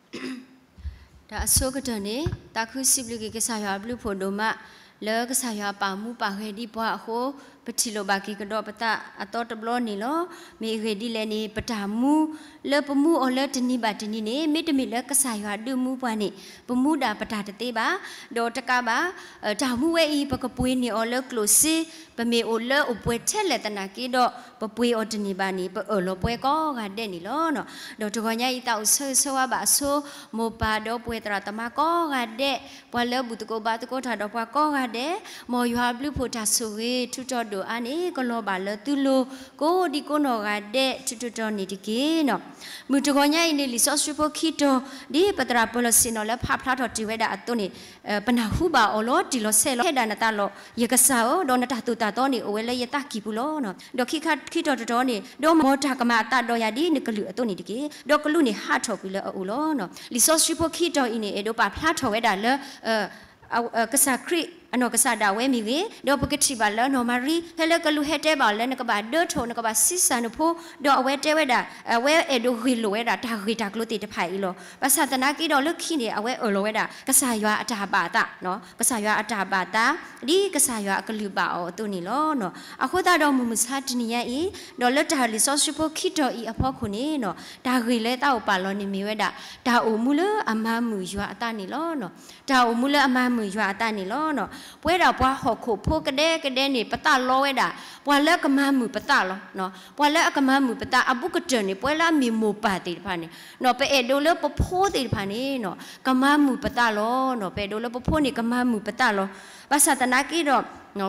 တၢ်အဆိကတၢၢ်န့ၣ် သးခုစံးဘျုးက့ၤကစၢ်ယွၤအဘျုးဖှိၣ်ဒိၣ်မး လၢကစၢ်ယွၤပာ်မူပာ်ဂဲၤဒံးပှၤအဃိ ပထံၣ်လိာ်ဘၣ်က့ၤကဒီးပသးအသီတဘျီန့ၣ်လီၤ. မ့ၢ်အဂ့ၢ်ဒ်လဲၣ်န့ၣ် ပတၢ်မူလၢပမူအီၤလၢတနံၤဘၣ်တနံၤန့ၣ် မ့တမ့ၢ်လၢကစၢ်ယွၤဒုးမူပှၤန့ၣ် ပမူဒၣ်ပတၢ်တသ့ဘၣ်. ဒီးတကးဘၣ် တၢ်မူဝဲအံၤ ပကပှ့ၤန့ၢ်အီၤလၢကျိၣ်စ့ ပမ့ၢ်အိၣ်လၢအိၣ်ပှဲၤထဲလဲၣ်သနာ်က့ဒီး ပပှ့ၤအီၤတန့ၢ်ဘၣ်န့ၣ် ပအၢၣ်လီၤပှဲၤကိးဂၤဒဲးန့ၣ်လီၤ. ဒီးတဂီၤညါအံၤ သးအိၣ်ဆၢဂ့ၤဆၢဝါဘၣ်အဆိ မိၢ်ပၢ်ဒီးပှဲၤသရၣ်သမါကိးဂၤဒဲး, ပှၤလၢဘူၣ်သကိးဘါသကိးတၢ်ဒီးပှၤကိးဂၤဒဲး, မ်ယွၤအဘျုးဖှိၣ်တၢ်ဆိၣ်ဂ့ၤထူးတီၤဒိၣ်အါန့ၣ် ကလီၤဘၣ်လၢသုလိၤ ကိးဒံကိးနီၢ်ဂၤဒဲး ထူးထူးတီၤတီၤန့ၣ်တက့ၢ်. မုၢ်တဂီၤညါအံၤန့ၣ် လံာ်စီဆှံဖိခံတီၤ ဒ်ပသရၣ်ပၢၤလီၢ်ဆ့ၣ်နီၤလၢဖးဖျါထီၣ်တ့ၢ်ဝဲဒၣ်အသိးန့ၣ် ပနၢ်ဟူဘၣ်အီၤလီၤတံၢ်လီၤဆဲးလီၤ. ဟဲဒၣ်နသးလီၤ ယကစၢ်ဧၢ, ဒီးနတၢ်သိၣ်တၢ်သီန့ၣ် အိၣ်ဝဲလၢယသးကံၢ်ပူၤလီၤ. ဒီးခံခါခံတီၤတတီၤန့ၣ် ဒီးမ်တၢ်ကမၤအသးဒီးယၤဒ်နကလုၢ်အသိးန့ၣ်တက့ၢ်. ဒီးကလူးန့ၣ်ဟးထီၣ်ကွံာ်လၢအအိၣ်လီၤ. လံာ်စီဆှံဖိခံတီၤအံၤန့ၣ် အဲၣ်ဒိးပာ်ဖျါထီၣ်ဝဲဒၣ်လၢ ကစၢ်ခရံာ်အနီၢ်ကစၢ်ဒၣ်ဝဲမ့ၢ်ဂ့ၤ, ဒီးပကထံၣ်ဘၣ်လၢနီၢ်မၤရံ ဖဲလၢကလူးဟဲတဲဘၣ်အီၤလၢ နကဘၣ်ဒၢထီၣ် နကဘၣ်ဆံးစၢ်နဖိ, ဒီးအဝဲတဲဝဲဒၣ် အဝဲအဲၣ်ဒိးဂ့ၢ်လိာ်ဝဲဒၣ် တၢ်ဂ့ၢ်တၢ်ကျိၤသ့ၣ်တဖၣ်အံၤလီၤ. ဘၣ်ဆၣ်သနာ်က့ဒီးလၢခံန့ၣ် အဝဲအၢၣ်လီၤဝဲဒၣ် ကစၢ်ယွၤအတၢ်ဘၣ်အသး, ကစၢ်ယွၤအတၢ်ဘၣ်သး ဒ်ကစၢ်ယွၤအကလုၢ်ဘၣ်အီၤအသိးန့ၣ်လီၤ. အဃိသတးဒီးမုၢ်မဆါတနံၤညါအံၤ ဒီးလၢတၢ်လံာ်စီဆှံဖိခံတီၤအံၤအဖီခိၣ်န့ၣ် တၢ်ဂ့ၢ်လၢသးအိၣ်ပာ်လီၤန့ၣ်မ့ၢ်ဝဲဒၣ် တၢ်အိၣ်မူလၢအမၤမုာ်ယွၤအသးန့ၣ်လီၤ. တၢ်အိၣ်မူလၢအမၤမုာ်ယွၤအသးန့ၣ်လီၤ. ပဝဲဒၣ်ပှၤဟီၣ်ခိၣ်ဖိကဒဲကဒဲန့ၣ် ပသးလီဝဲဒၣ် ပှၤလၢကမၤမုာ်ပသးလီၤ. ပှၤလၢအကမၤမုာ်ပသးအဘူးကတၢၢ်န့ၣ် ပဝဲလၢအမ့ၢ်မိၢ်ပၢ်သ့ၣ်တဖၣ်န့ၣ် ပအဲၣ်ဒိးလၢပဖိသ့ၣ်တဖၣ်န့ၣ် ကမၤမုာ်ပသးလီၤ. ပအဲၣ်ဒိးလၢပဖိန့ၣ် ကမၤမုာ်ပသးလီၤ. ဘၣ်ဆၣ်သနာ်က့ဒီး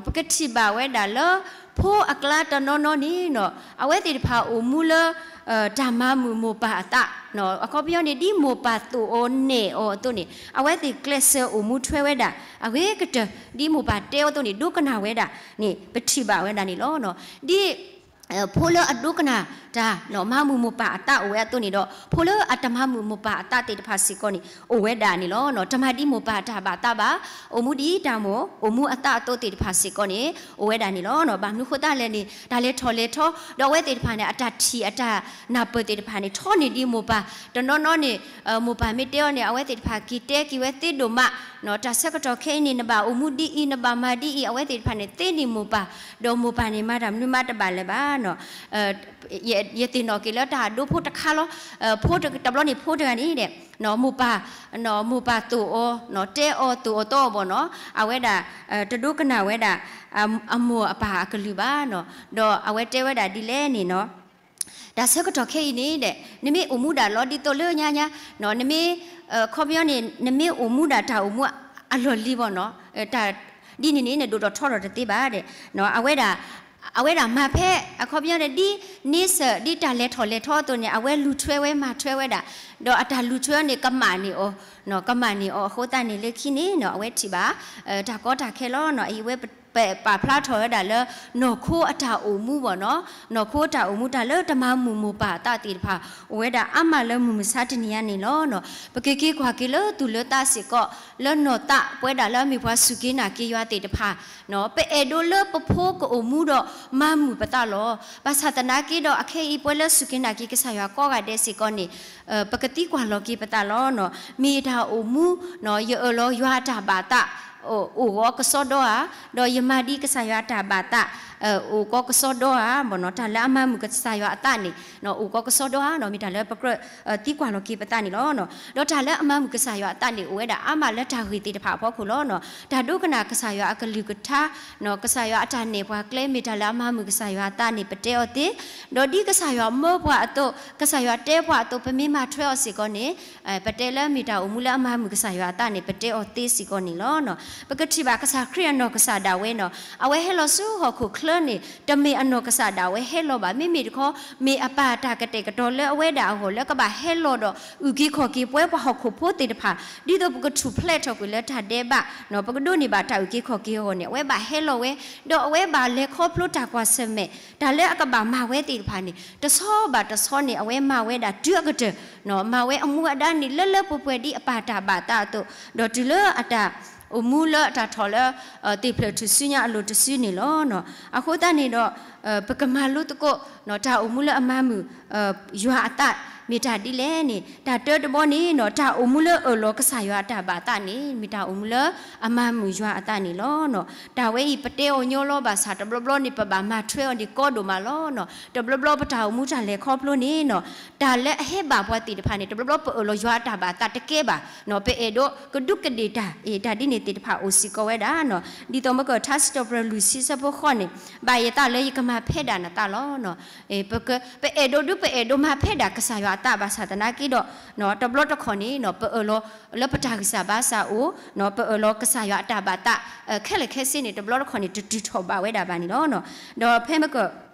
ပကထံၣ်ဘၣ်ဝဲဒၣ်လၢ ဖိအကျါတနီၤနီၤန့ၣ် အဝဲသ့ၣ်တဖၣ်အိၣ်မူလၢ တၢ်မၤမုာ်မိၢ်ပၢ်အသး, အခီပညီန့ၣ် ဒ်မိၢ်ပၢ်သိၣ်အီၤနဲၣ်အီၤအသိးန့ၣ် အဝဲသ့ၣ်ကျဲးစၢးအိၣ်မူထွဲဝဲဒၣ် အဂ့ၤကတၢၢ် ဒ်မိၢ်ပၢ်တဲအီၤအသိးန့ၣ် ဒိကနၣ်ဝဲဒၣ်န့ၣ် ပထံၣ်ဘၣ်ဝဲဒၣ်န့ၣ်လီၤ. ဒ် ဖိလၢအဒိကနၣ်တၢ် မၤမုာ်မိၢ်ပၢ်အသးအိၣ်ဝဲအသိးန့ၣ်ဒီး ဖိလၢအတမၤမုာ်မိၢ်ပၢ်အသးသ့ၣ်တဖၣ်စ့ၢ်ကီးန့ၣ် အိၣ်ဝဲဒၣ်န့ၣ်လီၤ. တမၤဒ်မိၢ်ပၢ်အတၢ်ဘၣ်သးဘၣ်, အိၣ်မူဒ်တၢ်မိၣ် အိၣ်မူအသးအသိးသ့ၣ်တဖၣ်စ့ၢ်ကီးန့ၣ် အိၣ်ဝဲဒၣ်န့ၣ်လီၤ. ဘၣ်မနုၤဃိသတးလဲၣ်န့ၣ် တၢ်လဲၤထီၣ်လဲၤထီ ဒီးအဝဲသ့ၣ်တဖၣ်န့ၣ် အတၢ်ထံၣ်အတၢ်နၢ်ပၢၢ်သ့ၣ်တဖၣ်န့ၣ် ထီန့ၢ်ဒ်မိၢ်ပၢ်, တနီၤနီၤန့ၣ် မိၢ်ပၢ်မ့ၢ်တဲအီၤန့ၣ် အဝဲသ့ၣ်တဖၣ်က့ၤတဲက့ၤဝဲသ့ဒိၣ်မး, တၢ်ဆၢကတီၢ်ခဲအံၤန့ၣ် နဘၣ်အိၣ်မူဒ်အံၤ နဘၣ်မၤဒ်အံၤ အဝဲသ့ၣ်တဖၣ်န့ၣ် သ့န့ၢ်မိၢ်ပၢ်, ဒီးမိၢ်ပၢ်န့ၣ် မၤတၢ်မနုၤမးတဘၣ်လၢၤဘၣ်. ယသ့ၣ်နီၣ်က့ၤလၢတၢ်ဒိဖိတခါလီၤ. ဖိတဘျီန့ၣ် ဖိတဂၤန့ၣ်ဒီး မိၢ်ပၢ်, မိၢ်ပၢ်သိၣ်အီၤ, တဲအီၤသိၣ်အီၤသီအီၤဘၣ်နီၤ, အဝဲဒၣ် တဒိကနၣ်ဝဲဒၣ် အမိၢ်အပၢ်အကလုၢ်ဘၣ်နီၤ, ဒီးအဝဲတဲဝဲဒၣ်ဒ်လဲၣ်န့ၣ်နီၤ, တၢ်ဆၢကတီၢ်ခဲအံၤန့ၣ်ဒီး နမ့ၢ်အိၣ်မူဒၣ်လီၤဒ်သိးလၢညါညါ, နမ့ၢ် အခီပညီန့ၣ် နမ့ၢ်အိၣ်မူဒၣ်တၢ်အိၣ်မူအလီၢ်လံၤဘၣ်နီၤ, တၢ်ဒ်န့ၣ်န့ၣ် နဒိၣ်ထီၣ်ထီထီၣ်တသ့ဘၣ်ဒီး အဝဲဒၣ် အဝဲဒၣ်မၤဖဲ အခီပညီန့ၣ် ဒ်န့ဆၢၣ် ဒ်တၢ်လဲၤထီၣ်လဲၤထီအသိးန့ၣ် အဝဲလူၤထွဲဝဲမၤထွဲဝဲဒၣ်, ဒီးအတၢ်လူၤထွဲန့ၣ် ကမၣ်န့ၢ်အီၤ, ကမၣ်န့ၢ်အီၤအဃိသတးန့ၣ် လၢခံန့ၣ်နီၤ အဝဲထံၣ်ဘၣ် တၢ်ကီတၢ်ခဲလီၤနီၤ. အံၤဝဲပပာ်ဖျါထီၣ်ဝဲဒၣ်လၢ နီၢ်ခိအတၢ်အိၣ်မူဘၣ်နီၤ, နီၢ်ခိအတၢ်အိၣ်မူတၢ်လၢတမၤမုာ်မိၢ်ပၢ်အသးသ့ၣ်တဖၣ် အိၣ်ဝဲဒၣ်အါမးလၢမုၢ်မဆါတနံၤညါန့ၣ်လီၤ. ပက့ၤက့ၤကွၢ်က့ၤလၢသူၣ်လၢသးစ့ၢ်ကီး လၢနီၢ်သးပဝဲဒၣ်လၢအမ့ၢ်ပှၤစူၢ်က့ၤနာ်က့ၤယွၤသ့ၣ်တဖၣ် ပအဲၣ်ဒိးလၢပဖိကအိၣ်မူဒီးမၤမုာ်ပသးလီၤ. ဘၣ်ဆၣ်သနာ်က့ဒီး အခဲအံၤပဝဲလၢစူၢ်က့ၤနာ်က့ၤကစၢ်ယွၤကိးဂၤဒဲးစ့ၢ်ကီးန့ၣ် ပကသံကွၢ်လီၤက့ၤပသးလီၤ. မ့ၢ်တၢ်အိၣ်မူ ယအၢၣ်လီၤယွၤအတၢ်ဘၣ်သး အိၣ်ဂီၤကစီဒီဧါ, ဒီးယမၤဒ်ကစၢ်ယွၤအတၢ်ဘၣ်သး အိၣ်ကီကစီဒီဧါ, တၢ်လၢအမၤမုာ်ကစၢ်ယွၤအသးန့ၣ် အိၣ်ကီကစီဒီဧါ, မ့ၢ်တၢ်လၢပကြၢးသံကွၢ်လီၤက့ၤပသးန့ၣ်လီၤ. ဒီးတၢ်လၢအမၤမုာ်ကစၢ်ယွၤအသးန့ၣ် အိၣ်ဝဲဒၣ်အါမးလၢတၢ်ဂ့ၢ်သ့ၣ်တဖၣ်အဖီခိၣ်လီၤ. တၢ်ဒိကနၣ်ကစၢ်ယွၤအကလုၢ်ကထါ ကစၢ်ယွၤအတၢ်နဲၣ်ပှၤကျဲ မ့ၢ်တၢ်လၢအမၤမုာ်ကစၢ်ယွၤအသးန့ၣ် ပတဲအီၤသ့, ဒီးဒ်ကစၢ်ယွၤမၢပှၤအသိး ကစၢ်ယွၤတဲပှၤအသိး ပမ့ၢ်မၤထွဲအီၤစ့ၢ်ကီးန့ၣ် ပတဲလၢမ့ၢ်တၢ်အိၣ်မူလၢအမၤမုာ်ကစၢ်ယွၤအသးန့ၣ် ပတဲအီၤသ့စ့ၢ်ကီးန့ၣ်လီၤ. ပကထံၣ်ဘၣ်ကစၢ်ခရံာ်အနီၢ်ကစၢ်ဒၣ်ဝဲနီၤ, အဝဲဟဲလီၤဆူဟီၣ်ခိၣ်ချၢန့ၣ် တမ့ၢ်အနီၢ်ကစၢ်ဒၣ်ဝဲဟဲလီၤဘၣ်, မ့မ့ၢ်တခီ မ့ၢ်အပၢ်တၢ်ကတဲာ်ကတီၤလၢအဝဲဒၣ်အဂီၢ် လၢကဘၣ်ဟဲလီၤဒီး အုၣ်က့ၤခီၣ်က့ၤပဝဲပှၤဟီၣ်ခိၣ်ဖိသ့ၣ်တဖၣ် ဒ်သိးပကထူၣ်ဖျဲးထီၣ်ကွံာ်လၢတၢ်ဒဲးဘး ပကဒိးန့ၢ်ဘၣ်တၢ်အုၣ်က့ၤခီၣ်က့ၤအဂီၢ်န့ၣ် အဝဲဘၣ်ဟဲလီၤဝဲ, ဒီးအဝဲဘၣ်လဲၤခီဖျိတၢ်ကွၢ်ဆၢၣ်မဲာ် တၢ်လၢအကဘၣ်မၤဝဲသ့ၣ်တဖၣ်န့ၣ် တဆီဘၣ်တဆီန့ၣ် အဝဲမၤဝဲဒၣ်တုၤအကတၢၢ်, မၤဝဲအမူအဒါန့ၣ် လၢလၢပှဲၤပှဲၤဒ်အပၢ်တၢ်ဘၣ်သးအသိး, ဒီးတုၤလၢအတၢ်အိၣ်မူလၢအတၢ်ထီၣ်လၢ သ့ၣ်ဖျၢၣ်ထူၣ်စုညါအလိၤတစုန့ၣ်လီၤ. အဃိသတးန့ၣ်ဒီး ပကမၤလိသကိး တၢ်အိၣ်မူလၢအမၤမုာ် ယွၤအသး မ့ၢ်တၢ်ဒ်လဲၣ်န့ၣ် တၢ်တၢတဘီန့ၣ်နီၤ တၢ်အိၣ်မူလၢအၢၣ်လီၤကစၢ်ယွၤအတၢ်ဘၣ်သးန့ၣ် မ့ၢ်တၢ်အိၣ်မူလၢအမၤမုာ်ယွၤအသးန့ၣ်လီၤ. တၢ်ဝဲအံၤပတဲအီၤညီလီၤ ဘၣ်ဆၣ်တဘျီဘျီန့ၣ် ပဘၣ်မၤထွဲအီၤန့ၣ်ကီဒိၣ်မးလီၤ. တဘျီဘျီပတၢ်အိၣ်မူတၢ်လဲၤခီဖျိန့ၣ်နီၤ တၢ်လၢအဟဲဘၣ်ပှၤသ့ၣ်တဖၣ်န့ၣ် တဘျီဘျီပအၢၣ်လီၤယွၤအတၢ်ဘၣ်သးတကဲဘၣ်. ပအဲၣ်ဒိးကဒူးကဒ့ၣ်တၢ် တၢ်ဒ်န့ၣ်သ့ၣ်တဖၣ်အိၣ်စ့ၢ်ကီးဝဲဒၣ်. ဒ်သိးမ့ၢ်ကထါစံးထီၣ်ပတြၢၤလွံၢ်ဆံဆၢဖိဃိးန့ၣ် ဘၣ်ယသးလၢယကမၤဖဲဒၣ်နသးလီၤ. ပအဲၣ်ဒိးဒုး ပအဲၣ်ဒိးမၤဖဲဒၣ်ကစၢ်ယွၤအသးဘၣ်ဆၣ်သနာ်က့ဒီး တဘျီတခီၣ်န့ၣ် ပအၢၣ်လီၤလၢပတၢ်ဂံၢ်စၢ်ဘါစၢ်အိၣ် ပအၢၣ်လီၤကစၢ်ယွၤအတၢ်ဘၣ်သး ခဲလၢာ်ခဲဆ့န့ၣ် တဘျီတခီၣ်န့ၣ် တတုၤထီၣ်ဘၣ်ဝဲဒၣ်ဘၣ်န့ၣ်လီၤ. ဒီးဖဲမ့ၢ်က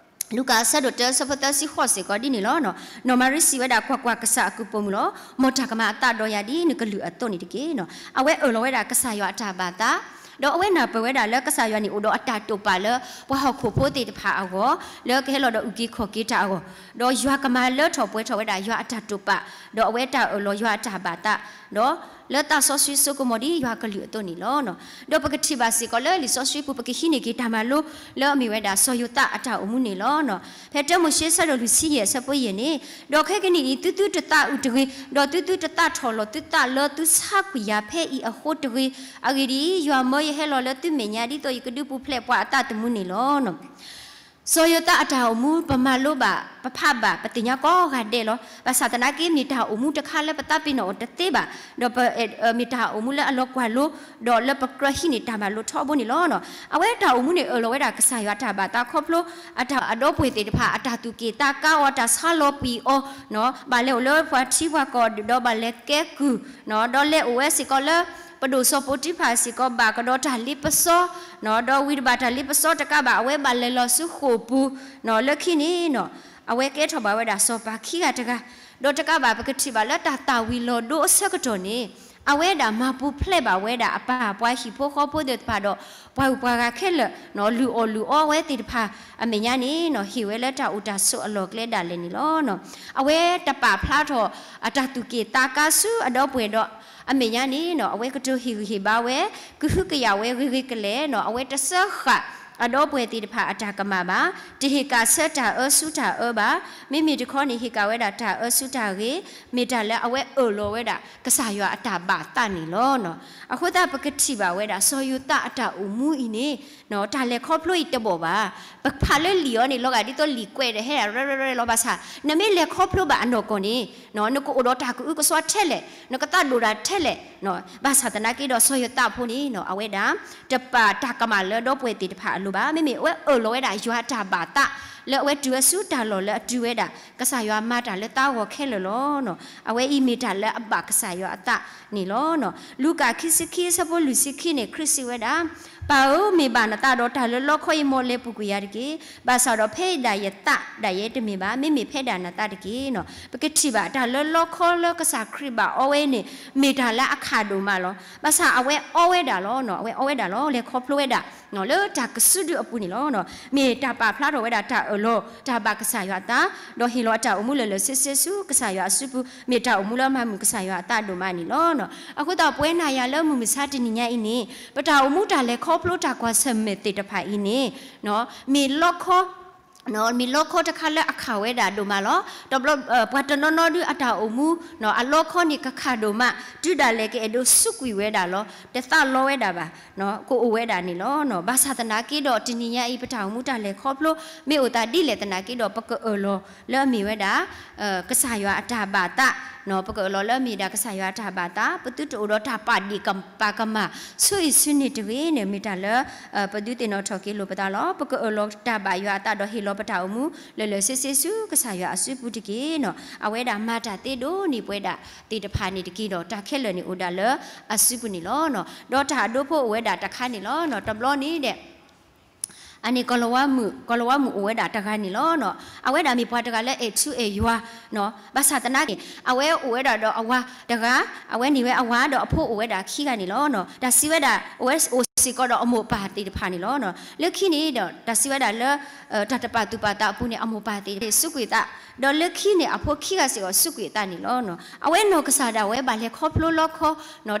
လူၤကၣ်အဆၢဒိၣ်တၢအဆၢဖိသၢဆံဃိးစ့ၢ်ကီးဒ်န့ၣ်လီၤ. နီၢ်မၤရံစံးဝဲဒၣ် ကွၢ်ကွၢ်, ကစၢ်အကုၢ်ပိာ်မုၣ်လီၤ. မ်တၢ်ကမၤအသးဒီးယၤဒ်နကလုၢ်အသိးန့ၣ်တက့ၢ်. အဝဲအၢၣ်လီၤဝဲဒၣ်ကစၢ်ယွၤအတၢ်ဘၣ်သး ဒီးအဝဲနၢ်ပၢၢ်ဝဲဒၣ်လၢကစၢ်ယွၤန့ၣ်အိၣ်ဒီးအတၢ်တိာ်ပာ်လၢပှၤဟီၣ်ခိၣ်ဖိသ့ၣ်တဖၣ်အဂီၢ် လၢကဟဲလီၤဒီးအုၣ်က့ၤခီၣ်က့ၤတၢ်အဂီၢ်, ဒီးယွၤကမၤလၢထီၣ်ပှဲၤထီၣ်ဝဲဒၣ်ယွၤအတၢ်တိာ်ပာ်, ဒီးအဝဲတၢ်အၢၣ်လီၤယွၤအတၢ်ဘၣ်သး, ဒီးလၢသးစီဆှံစိကမီၤဒ်ယွၤကလုၢ်အသိးန့ၣ်လီၤ. ဒီးပကထံၣ်ဘၣ်စ့ၢ်ကီးလၢလံာ်စီဆှံပူၤ ပကဟံးန့ၢ်က့ၤတၢ်မၤလိ လၢအမ့ၢ်ဝဲဒၣ်စီၤယိၤသးအတၢ်အိၣ်မူန့ၣ်လီၤ. ဖဲတၢမိၤၡ့ဆၢဒိၣ်လွံၢ်ဆံယဲၢ်အဆၢဖိယဲၢ်န့ၣ်, ဒီးခဲကနံၣ်အံၤ သုသုတသးအုးတဂ့ၤ, ဒီးသုသုတသးထီၣ်လီၤသုသးလၢသုဆါကွံာ်ယၤဖဲအံၤအဃိတဂ့ၤ. အဂ့ၢ်ဒ်အံၤ, ယွၤမၢယဟဲလီၤလၢသုမဲာ်ညါ ဒ်သိးယကဒုးပူၤဖျဲးပှၤအသးသမူန့ၣ်လီၤ. စီၤယိၤသးအတၢ်အိၣ်မူ ပမၤလိဘၣ် ပဖးဘၣ် ပသ့ၣ်ညါကိးဂၤဒဲးလီၤ. ဘၣ်ဆၣ်သနာ်က့ မ့ၢ်တၢ်အိၣ်မူတခါလၢပသးပ့ၤနီၣ်အီၤတသ့ဘၣ်, ဒီးပ မ့ၢ်တၢ်အိၣ်မူလၢအလီၤကွၢ်လိ, ဒီးလၢပကြၢးဟံးန့ၢ်တၢ်မၤလိထီဘိန့ၣ်လီၤ. အဝဲတၢ်အိၣ်မူန့ၣ် အၢၣ်လီၤဝဲဒၣ်ကစၢ်ယွၤအတၢ်ဘၣ်သးခီဖျိ အတၢ်အဒီပုၢ်ဝဲၢ်သ့ၣ်တဖၣ် အတၢ်သူၣ်က့ၣ်သးကါအီၤ တၢ်ဆါလီၤပှံာ်အီၤ, ဘၣ်လဲၤအိၣ်လၢပှၤထံပှၤကီၢ် ဒီးဘၣ်လဲၤကဲကုၢ်, ဒီးလဲၤအိၣ်ဝဲစ့ၢ်ကီးလၢ ပဒိၣ်စီၤပိၤတံဖၢ်စ့ၢ်ကီး ဘၣ်ကဒီးတၢ်လ့ပစီ, ဒီးဝံၤတဘၣ်တၢ်လ့ပစီတကးဘၣ် အဝဲဘၣ်လဲၤလီၤဆူဃိာ်ပူၤ, လၢခံန့ၣ် အဝဲကဲထီၣ်ဘၣ်ဝဲဒၣ်စီၤပၤခံဂၤတဂၤ, ဒီးတကးဘၣ်ပကထံၣ်ဘၣ်လၢတၢ်သၣ်ဝံၤလီၤဒိအဆၢကတီၢ်န့ၣ် အဝဲဒၣ်မၤပူၤဖျဲးဘၣ်ဝဲဒၣ်အပၢ်ပှၤဟံၣ်ဖိဃီဖိသ့ၣ်တဖၣ်ဒီး ပှၤဂုၤပှၤဂၤခဲလၢာ် လုၢ်အီၣ်လုၢ်အီဝဲသ့ၣ်တဖၣ် အမဲာ်ညါန့ၣ် ဟ့ၣ်ဝဲလၢတၢ်အိၣ်တၢ်ဆိးအလီၢ်ကျဲဒၣ်လဲာ်န့ၣ်လီၤ. အဝဲတပာ်ဖျါထီၣ်အတၢ်သူၣ်က့ၣ်သးကါဆူအဒီပုၢ်ဝဲၢ်ဒီး အမဲာ်ညါန့ၣ် အဝဲကတိၤဟ့ၣ်ဂံၢ်ဟ့ၣ်ဘါဝဲ ကဟုကယာ်ဝဲဂ့ၤဂ့ၤကလဲာ်န့ၣ် အဝဲတစၢဃာ်အဒီပုၢ်ဝဲၢ်သ့ၣ်တဖၣ်အတၢ်ကမၣ်ဘၣ်, တဟ့ၣ်ကၣ်ဆၢတၢ်အၢဆူတၢ်အၢဘၣ်, မ့မ့ၢ်တခီန့ၣ် ဟ့ၣ်ကၣ်ဝဲဒၣ်တၢ်အၢဆူတၢ်ဂ့ၤ, မ့ၢ်တၢ်လၢအဝဲအၢၣ်လီၤဝဲဒၣ်ကစၢ်ယွၤအတၢ်ဘၣ်သးန့ၣ်လီၤ. အဃိသတးပကထံၣ်ဘၣ်ဝဲဒၣ်စီၤယိၤသးအတၢ်အိၣ်မူအံၤန့ၣ် တၢ်လဲၤခီဖျိအံၤတဘီၣ်ဘၣ်. ပဖးလၢလံာ်အီၤန့ၣ် လီၤဂာ်ဒ်သိးလံာ်ကွဲးဒီးဟဲဒၣ်ရဲၣ်ရဲၣ်လီၤ. ဘၣ်ဆၣ် နမ့ၢ်လဲၤခီဖျိဘၣ်အနီၢ်ကီၢ်န့ၣ် နကအိၣ်ဒီးတၢ်ကအုကစွါထဲလဲၣ်, နကသးဒိၣ်တၢ်ထဲလဲၣ်, ဘၣ်ဆၣ်သနာ်က့ဒီးစီၤယိၤသးအဖိန့ၣ် အဝဲဒၣ် တပာ်တၢ်ကမၣ်လၢဒီပုၢ်ဝဲၢ်သ့ၣ်တဖၣ်အလိၤဘၣ်. မ့မ့ၢ်အဝဲအၢၣ်လီၤဝဲဒၣ်ယွၤအတၢ်ဘၣ်သး လၢအဝဲတုၤဝဲဆူတၢ်လီၢ်လၢအတုၤဝဲဒၣ် ကစၢ်ယွၤမၤတၢ်လၢသးဂီၤခဲလၢာ်လီၤ. အဝဲအံၤမ့ၢ်တၢ်လၢအဘၣ်ကစၢ်ယွၤအသးန့ၣ်လီၤ. လူၤကၣ်ခံဆံခံအဆၢဖိလွံၢ်ဆံခံန့ၣ် ခရံာ်စံးဝဲဒၣ်, ပၢ်ဧၢ, မ့ၢ်ဘၣ်နသးဒီးတၢ်လၢလီခီအံၤ မ်လဲၤပူၤကွံာ်ယၤတက့ၢ်. ဘၣ်ဆၣ်ဒီးဖဲဒၣ်ယသးဒၣ်ယဲတမ့ၢ်ဘၣ်, မ့မ့ၢ်ဖဲဒၣ်နသးတက့ၢ်. ပကထံၣ်ဘၣ်တၢ်လၢလီခီလၢကစၢ်ခရံာ်ဘၣ်အီဝဲန့ၣ် မ့ၢ်တၢ်လၢအခၣ်ဒိၣ်မးလီၤ. ဘၣ်ဆၣ်အဝဲအီဝဲဒၣ်လီၤ, အဝဲအီဝဲဒၣ်လီၤ, လဲၤခီဖျိဝဲဒၣ် လၢတၢ်ကစုဒုအပူၤန့ၣ်လီၤ. မ့ၢ်တၢ်ပာ်ဖျါထီၣ်ဝဲဒၣ်တၢ်အၢၣ်လီၤ တၢ်ဘၣ်ကစၢ်ယွၤအသး, ဒီးဟ့ၣ်လီၤအတၢ်အိၣ်မူလၢာ်လၢာ်ဆ့ဆ့ဆူကစၢ်ယွၤအစုပူၤ, မ့ၢ်တၢ်အိၣ်မူလၢအမၤမုာ်ကစၢ်ယွၤအသးဒိၣ်မးန့ၣ်လီၤ. အဃိသတးပဝဲနၤယၤလၢမုၢ်မဆါတနံၤညါအံၤန့ၣ် ပတၢ်အိၣ်မူတၢ်လဲၤခီဖျိတၢ်ကွၢ်ဆၢၣ်မဲာ်သ့ၣ်တဖၣ်အံၤန့ၣ် မ့ၢ်လီခီ မ့ၢ်လီခီတခါလၢအခၣ်ဝဲဒၣ်ဒိၣ်မးလီၤ. တဘျီ ပှၤတနီၤနီၤဒုးအတၢ်အိၣ်မူ အလီခီန့ၣ်ကခၣ်ဒိၣ်မး တုၤဒၣ်လဲာ်ကအဲၣ်ဒိးစူးကွံာ်ဝဲဒၣ်လီၤ. တသးလီဝဲဒၣ်ဘၣ် ကအိၣ်ဝဲဒၣ်န့ၣ်လီၤ. ဘၣ်ဆၣ်သနာ်က့ဒီးတနံၤညါအံၤ ပတၢ်အိၣ်မူတၢ်လဲၤခီဖျိ မ့ၢ်အိၣ်သးဒ်လဲၣ်သနာ်က့ဒီး ပကအၢၣ်လီၤလၢအမ့ၢ်ဝဲဒၣ် ကစၢ်ယွၤအတၢ်ဘၣ်သး, ပကအၢၣ်လီၤလၢအမ့ၢ်ဒၣ်ကစၢ်ယွၤအတၢ်ဘၣ်သး, ပသုတအိၣ်ဒီးတၢ်ပာ်ဒ့ၣ်ပာ်ကမၣ် ဆူအံၤဆူန့ၣ်တဂ့ၤန့ၣ် မ့ၢ်တၢ်လၢ ပသုသ့ၣ်နီၣ်ထီၣ်က့ၤလိာ်ပသးလီၤ. ပကအၢၣ်လီၤတၢ်ဘၣ်ယွၤအသးဒီးဟ့ၣ်လီၤပတၢ်အိၣ်မူ လၢာ်လၢာ်ဆ့ဆ့ဆူကစၢ်ယွၤအစုပူၤတက့ၢ်. အဝဲဒၣ်မၤတၢ်သ့ဒိၣ်န့ၢ်ပဝဲဒၣ်သ့ၣ်တဖၣ်န့ၣ်တက့ၢ်ဒီး တၢ်ခဲလၢာ်န့ၣ်အိၣ်ဒၣ်လၢအစုပူၤန့ၣ်လီၤ. ဒီးတၢ်အဒိဖိအိၣ်ဝဲဒၣ်တခါန့ၣ်လီၤ. တဘျီန့ၣ်ဒီး အန့ၣ် ကီၤလၤဝါမုၣ် ကီၤလၤဝါမုၣ်အိၣ်ဝဲဒၣ်တဂၤန့ၣ်လီၤ. အဝဲဒၣ်မ့ၢ်ပှၤတဂၤလၢအဲၣ်ထူအဲၣ်ယွၤ, ဘၣ်ဆၣ်သနာ်က့ အဝဲအိၣ်ဝဲဒၣ်ဒီးအဝၤတဂၤ, အဝဲန့ၢ်ဝဲအဝၤဒီးအဖိအိၣ်ဝဲဒၣ်ခံဂၤန့ၣ်လီၤ. တၢ်စံးဝဲဒၣ် အဝဲအိၣ် စ့ၢ်ကီးဒီးအမိၢ်ပၢ်သ့ၣ်တဖၣ်န့ၣ်လီၤ. လၢခံန့ၣ်ဒီး တၢ်စံးဝဲဒၣ်လၢ တၢ်တပာ်သူၣ်ပာ်သးအပူၤန့ၣ် အမိၢ်ပၢ်သ့ၣ်စူးကွံာ်အသး, ဒီးလၢခံန့ၣ် အဖိခံဂၤစ့ၢ်ကီးစူးကွံာ်အသးန့ၣ်လီၤ. အဝဲနီၢ်ကစၢ်ဒၣ်ဝဲဘၣ်လဲၤခီဖျိလီခီ,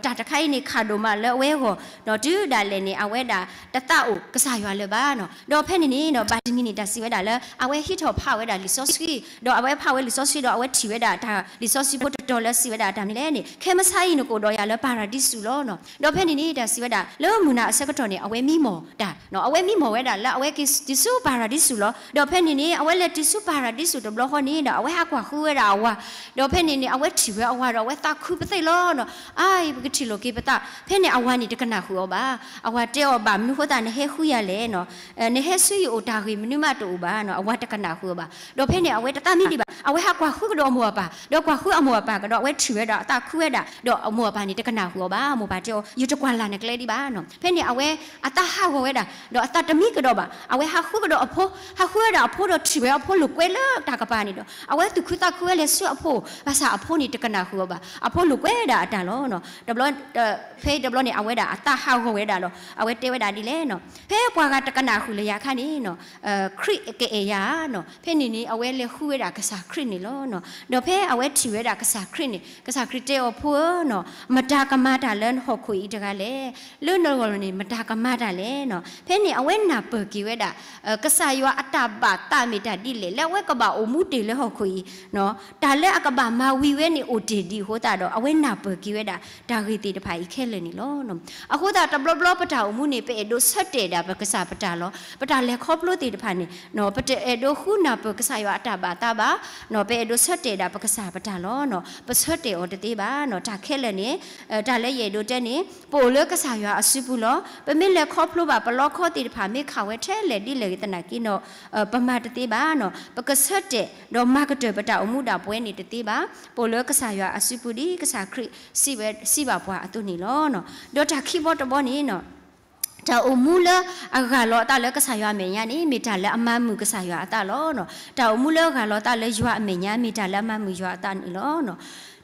တၢ်တခါအံၤန့ၣ် ခးဒိၣ်မးလၢအဝဲအဂီၢ်, တုၤဒၣ်လဲာ်န့ၣ် အဝဲဒၣ်တသးအိၣ်ကစၢ်ယွၤလၢၤဘၣ်. ဒီးဖဲန့ၣ်န့ၣ် ဘၣ်တနံၤန့ၣ် တၢ်စံးဝဲဒၣ်လၢ အဝဲဟံးထီၣ်ဖးဝဲဒၣ်လံာ်စီဆှံ, ဒီးအဝဲဖးဝဲလံာ်စီဆှံဒီး အဝဲထံၣ်ဝဲဒၣ်တၢ်လံာ်စီဆှံဖိတတီၤလၢစံးဝဲဒၣ်တၢ်မနုၤလဲၣ်န့ၣ်, ခဲမုၢ်ဆါအံၤနကအိၣ်ဒီးယၤလၢပၤရဒံစူၤလီၤ. ဒီးဖဲန့ၣ်န့ၣ် တၢ်စံးဝဲဒၣ် လၢမုၢ်နၤအဆၢကတီၢ်န့ၣ် အဝဲမံမီၢ်တၢ်, အဝဲမံမီၢ်ဝဲဒၣ်လၢအဝဲက့ၤတုၤဆူပၤရဒံစူၤလီၤ. ဒီးဖဲန့ၣ်န့ၣ် အဝဲလဲၤတုၤဆူပၤရဒံစူၤတဘျီဃီန့ၣ်ဒီး အဝဲဟးကွၢ်ဃုဝဲဒၣ်အဝၤ, ဒီးဖဲန့ၣ်န့ၣ် အဝဲထံၣ်ဝဲအဝၤဒီး အဝဲသးခုပသ့ၣ်လီၤ. အါအံၤ ပကထံၣ်လိာ်က့ၤပသး, ဖဲန့ၣ်အဝၤန့ၣ်တကနၣ်ဃုာ်အီၤဘၣ်. အဝၤတဲအီၤဘၣ်မနုၤဃိသတးနဟဲဃုယၤလဲၣ်, နဟဲဆူယအိၣ်တၢ်ဂ့ၢ်မနုၤမးတအိၣ်ဘၣ်, အဝၤတကနၣ်ဃုာ်အီၤဘၣ်. ဒီးဖဲန့ၣ် အဝဲတသးမံဒံးဘၣ်, အဝဲဟးကွၢ်ဃုကဒီးအမိၢ်အပၢ်, ဒီးကွၢ်ဃုအမိၢ်အပၢ်ကဒီး အဝဲထံၣ်ဝဲဒၣ်အသးခုဝဲဒၣ်, ဒီးအမိၢ်အပၢ်န့ၣ်တကနၣ်ဃုာ်အီၤဘၣ်. အမိၢ်ပၢ်တဲအီၤ ယတကွၢ်လၢ်နကျဲဒံးဘၣ်. ဖဲန့ၣ်အဝဲအသးဟးဂီၤဝဲဒၣ်, ဒီးအသးတမံကဒီးဘၣ်. အဝဲဟးဃုကဒီးအဖိ, ဟးဃုဝဲဒၣ်အဖိဒီးထံၣ်ဝဲအဖိလိာ်ကွဲလၢတၢ်ကပၤန့ၣ်ဒီး အဝဲသူၣ်ခုသးခုဝဲလဲၤဆူအဖိ, ဘၣ်ဆၣ်အဖိန့ၣ်တကနၣ်ဃုာ်အီၤဘၣ်. အဖိလိာ်ကွဲဒၣ်အတၢ်လီၤ. တဘျီ, ဖဲအံၤတဘျီန့ၣ် အဝဲဒၣ်အသးဟးဂီၤဝဲဒၣ်ဒီး အဝဲတဲဝဲဒၣ်ဒ်လဲၣ်, ဖဲပှၤဂၤတကနၣ်ဃုာ်လၢယၤအခါန့ၣ် ခရံာ်ကအဲၣ်ယၤ, ဖဲန့ၣ်န့ၣ် အဝဲလဲၤဃုဝဲဒၣ်ကစၢ်ခရံာ်န့ၣ်လီၤ. ဒီးဖဲအဝဲထံၣ်ဝဲဒၣ်ကစၢ်ခရံာ်န့ၣ် ကစၢ်ခရံာ်တဲအီၤ ဖိဧၢ, မတၤကမၤတၢ်လၢဟီၣ်ခိၣ်အံၤတဂၤလဲၣ်. လၢနဂီၢ်န့ၣ် မတၤကမၤတၢ်လဲၣ်. ဖဲန့ၣ်အဝဲနၢ်ပၢၢ်က့ၤဝဲဒၣ် ကစၢ်ယွၤအတၢ်ဘၣ်သးမ့ၢ်တၢ်ဒ်လဲၣ်, လၢအဝဲကဘၣ်အိၣ်မူတ့ၢ်လၢဟီၣ်ခိၣ်အံၤ, တၢ်လၢအကဘၣ်မၤဝံၤဝဲန့ၣ်အိၣ်တ့ၢ်ဒံးအဃိသတးဒီး အဝဲနၢ်ပၢၢ်က့ၤဝဲဒၣ် တၢ်ဂ့ၢ်သ့ၣ်တဖၣ်အံၤခဲလၢာ်န့ၣ်လီၤ. အဃိသတးတဘျီဘျီပတၢ်အိၣ်မူန့ၣ် ပအဲၣ်ဒိးဆၢတဲာ်ဒၣ်ပကစၢ်ပတၢ်လီၤ. ပတၢ်လဲၤခီဖျိသ့ၣ်တဖၣ်န့ၣ် ပတအဲၣ်ဒိးဃုနၢ်ပၢၢ်ကစၢ်ယွၤအတၢ်ဘၣ်သးဘၣ်, ပအဲၣ်ဒိးဆၢတဲာ်ဒၣ်ပကစၢ်ပတၢ်လီၤ. ပဆၢတဲာ်အီၤတသ့ဘၣ်. တၢ်ခဲလၢာ်န့ၣ် တၢ်လၢယအဲၣ်ဒိးတဲန့ၣ် ပအိၣ်လၢကစၢ်ယွၤအစုပူၤလီၤ. ပမ့ၢ်လဲၤခီဖျိဘၣ်ပလီခီသ့ၣ်တဖၣ် မ့ၢ်ခးဝဲထဲလဲၣ်ဒ်လဲၣ်ဂ့ၤသနာ်က့ဒီး ပမၤတသ့ဘၣ်. ပကဆၢတဲာ်ဒီးမၤကတၢၢ်ပတၢ်အိၣ်မူဒၣ်ပဝဲန့ၣ်တသ့ဘၣ်. ပအိၣ်လၢကစၢ်ယွၤအစုပူၤဒ်ကစၢ်ခရံာ်စံးဘၣ်ပှၤအသိးန့ၣ်လီၤ. ဒီးတၢ်ခံဘီတဘီန့ၣ် တၢ်အိၣ်မူလၢအဂၢ်လီၤအသးလၢကစၢ်ယွၤအမဲာ်ညါန့ၣ် မ့ၢ်တၢ်လၢအမၤမုာ်ကစၢ်ယွၤအသးလီၤ. တၢ်အိၣ်မူလၢအဂၢ်လီၤအသးလၢယွၤအမဲာ်ညါ မ့ၢ်တၢ်လၢအမၤမုာ်ယွၤအသးန့ၣ်လီၤ.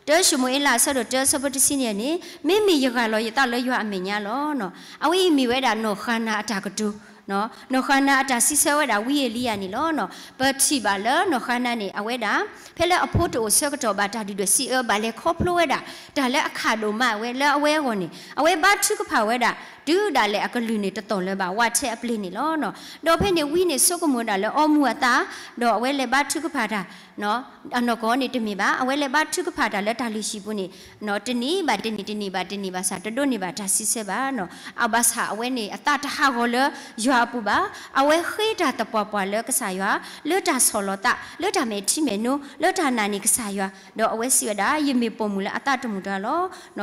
တၢၡမူၤအ့လး အဆၢဒိၣ်တၢ အဆၢဖိတဆံန့ၣ်န့ၣ် မ့မ့ၢ်ယဂၢ်လီၤယသးလၢယွၤအမဲာ်ညါလီၤ. အဝဲအံၤမ့ၢ်ဝဲဒၣ်နီၢ်ဃၤနၤအတၢ်ကတိၤ, နီၢ်ဃၤနၤအတၢ်စံးဆၢဝဲဒၣ်ဝံအ့လံယၤန့ၣ်လီၤ. ပထံၣ်ဘၣ်လၢနီၢ်ဃၤနၤန့ၣ် အဝဲဒၣ် ဖဲလၢအဖိတအိၣ်ဆၢကတီၢ်ဘၣ်တၢ်ဒုၣ်ဒွဲၣ်စံးအၢ ဘၣ်လဲၤခီဖျိဝဲဒၣ် တၢ်လၢအခးဒိၣ်မးဝဲလၢအဝဲအဂီၢ်န့ၣ် အဝဲဘါထုကဖၣ်ဝဲဒၣ် တုၤဒၣ်လဲာ်အကလုၢ်န့ၣ်တသီၣ်လၢၤဘၣ် ဝးထဲအပျ့ၤန့ၣ်လီၤ. ဒီးဖဲန့ၣ်ဝံန့ၣ် ဆိကမိၣ်ဒၣ်လၢအီမူၤအသး, ဒီးအဝဲလဲၤဘါထုကဖၣ်တၢ် အနီၢ်ကီၢ်န့ၣ်တမ့ၢ်ဘၣ်. အဝဲလဲၤဘါထုကဖၣ်တၢ်လၢတၢ်လုၢ်ဟံၣ်ပူၤန့ၣ် တနံၤဘၣ်တနံၤ တနံၤဘၣ်တနံၤဘၣ်ဆၣ် တဒိးန့ၢ်ဘၣ်တၢ်စံးဆၢဘၣ်. အဘၣ်ဆၣ်အဝဲန့ၣ် အသးတဟးဂီၤလၢယွၤအပူၤဘၣ်. အဝဲဃ့တၢ်သပှၢ်ပှၢ်လၢကစၢ်ယွၤ လၢတၢ်ဆီၣ်လီၤသး လၢတၢ်မဲာ်ထံမဲာ်နိ လၢတၢ်နာ်န့ၢ်ကစၢ်ယွၤ, ဒီးအဝဲစံးဝဲဒၣ် ယမ့ၢ်ပိာ်မုၣ်လၢအသးတမုာ်တဂၤလီ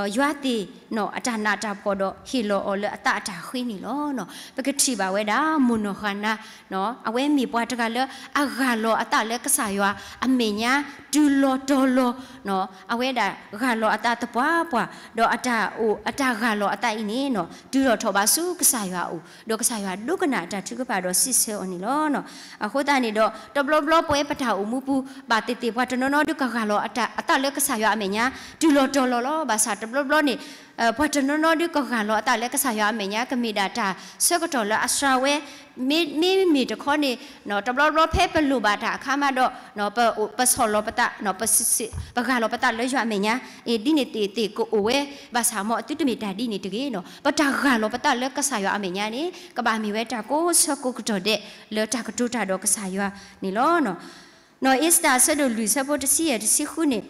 ၤ. ယွၤသ့ၣ်နီၣ်အတၢ်နးတၢ်ဖှီၣ်ဒီးဟ့ၣ်လီၤအီၤလၢအသးအတၢ်ဃ့န့ၣ်လီၤ. ပကထံၣ်ဘၣ်ဝဲဒၣ် မိၢ်နီၢ်ဃၤနၤ အဝဲမ့ၢ်ပှၤတဂၤလၢအဂၢ်လီၤအသးလၢကစၢ်ယွၤအမဲာ်ညါ တုၤလီၤတီၤလီၤ, အဝဲဒၣ်ဂၢ်လီၤအသးသပှၢ်ပှၢ်, ဒီးအတၢ်အိၣ်အတၢ်ဂၢ်လီၤအသးအံၤန့ၣ် တုၤလီၤထီၣ်ဘးဆူကစၢ်ယွၤအအိၣ်, ဒီးကစၢ်ယွၤဒိကနၣ်အတၢ်ထုကဖၣ်ဒီးစံးဆၢအီၤန့ၣ်လီၤ. အဃိသတးန့ၣ်ဒီး တဘျီဘျီပဝဲပတၢ်အိၣ်မူပူၤ ဘၣ်သ့ၣ်သ့ၣ်ပှၤတနီၤနီၤဒုးကဂၢ်လီၤအသးလၢကစၢ်ယွၤအမဲာ်ညါ တုၤလီၤတီၤလီၤလီၤ. ဘၣ်ဆၣ်တဘျီဘျီန့ၣ် ပှၤတနီၤနီၤဒုးကဂၢ်လီၤအသးလၢကစၢ်ယွၤအမဲာ်ညါ ကမ့ၢ်ဒၣ်တၢ်ဆၢကတီၢ်လၢအစှၤဝဲ မ့မ့ၢ်တခီန့ၣ် တဘျီဘျီဖဲပလိၣ်ဘၣ်တၢ်အခါမးဒီး ပဆီၣ်လီၤပသး ပဂၢ်လီၤပသးလၢယွၤအမဲာ်ညါ အ့ၣ် ဒ်န့ၣ်သ့ၣ်သ့ၣ်ကအိၣ်ဝဲ, ဘၣ်ဆၣ်မ်အသုတမ့ၢ်တၢ်ဒ်န့ၣ်တဂ့ၤ, ပတၢ်ဂၢ်လီၤပသးလၢကစၢ်ယွၤအမဲာ်ညါန့ၣ် ကဘၣ်မ့ၢ်ဝဲတၢ်ကိးဆၢကိးကတီၢ်ဒဲး လၢတၢ်ကတိၤတၢ်ဒီးကစၢ်ယွၤန့ၣ်လီၤ. နီၢ်အ့စတၢၤအဆၢဒိၣ်လွံၢ်အဆၢဖိတဆံယဲၢ်တဆံဃုန့ၣ်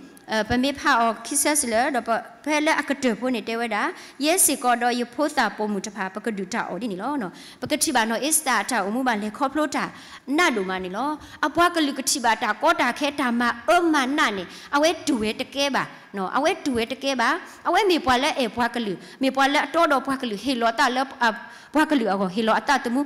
ပမ့ၢ်ဖးအီၤခံဆၢစလၢ ဒီးဖဲလၢအကတၢၢ်ဖိန့ၣ်တဲဝဲဒၣ် ယဲစ့ၢ်ကီးဒီးယဖိသၣ်ပိာ်မုၣ်တဖၣ် ပကဒုၣ်တၢ်အီၣ်ဒ်န့ၣ်လီၤ. ပကထံၣ်ဘၣ်နီၢ်အ့စတၢၤအတၢ်အိၣ်မူဘၣ်လဲၤခီဖျိတၢ်နးဒိၣ်မးန့ၣ်လီၤ. အပှၤကလုာ်ကထံၣ်ဘၣ်တၢ်ကီတၢ်ခဲတၢ်မၤအၢမၤနးန့ၣ် အဝဲတူၢ်ဝဲတကဲဘၣ်, အဝဲတူၢ်ဝဲတကဲဘၣ်. အဝဲမ့ၢ်ပှၤလၢအဲၣ်ပှၤကလုာ်, မ့ၢ်ပှၤလၢအတီဒီးပှၤကလုာ် ဟ့ၣ်လီၤအသးလၢ ပှၤကလုာ်အဂီၢ် ဟ့ၣ်လီၤအသးသမူ,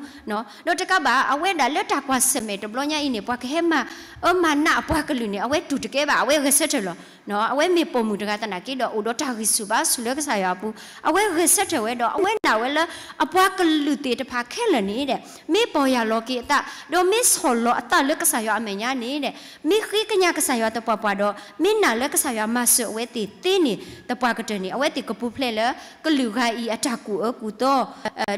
ဒီးတကးဘၣ် အဝဲဒၣ်လၢတၢ်ကွၢ်ဆၢၣ်မဲာ်တဘျီညါအံၤန့ၣ် ပှၤကဟဲမၤအၢမၤနးအပှၤကလုာ်န့ၣ် အဝဲတူၢ်တကဲဘၣ်, အဝဲဂဲၤဆၢထၢၣ်လီၤ. အဝဲမ့ၢ်ပိာ်မုၣ်တဂၤသနာ်က့ဒီး အိၣ်ဒီး အဝဲတၢ်ဂံၢ်ဆူၣ်ဘါဆူၣ်လၢကစၢ်ယွၤအပူၤ, အဝဲဂဲၤဆၢထၢၣ်ဝဲဒီး အဝဲနာ်ဝဲလၢ အပှၤကလုာ်သ့ၣ်တဖၣ်ခဲလၢာ်န့ၣ်ဒီး မ့ၢ်ပီၢ်ယၢ်လီၤက့ၤအသး ဒီးမ့ၢ်ဆီၣ်လီၤအသးလၢကစၢ်ယွၤအမဲာ်ညါန့ၣ်ဒီး မ့ၢ်ဃ့ကညးကစၢ်ယွၤသပှၢ်ပှၢ်ဒီး မ့ၢ်နာ်လၢကစၢ်ယွၤမၤစၢၤအဝဲသ့ၣ်သ့န့ၣ် သပှၢ်ကတၢၢ်န့ၣ် အဝဲသ့ၣ်ကပူၤဖျဲးလၢ ကလုာ်ဂၤအံၤအတၢ်ကူၣ်အၢကူၣ်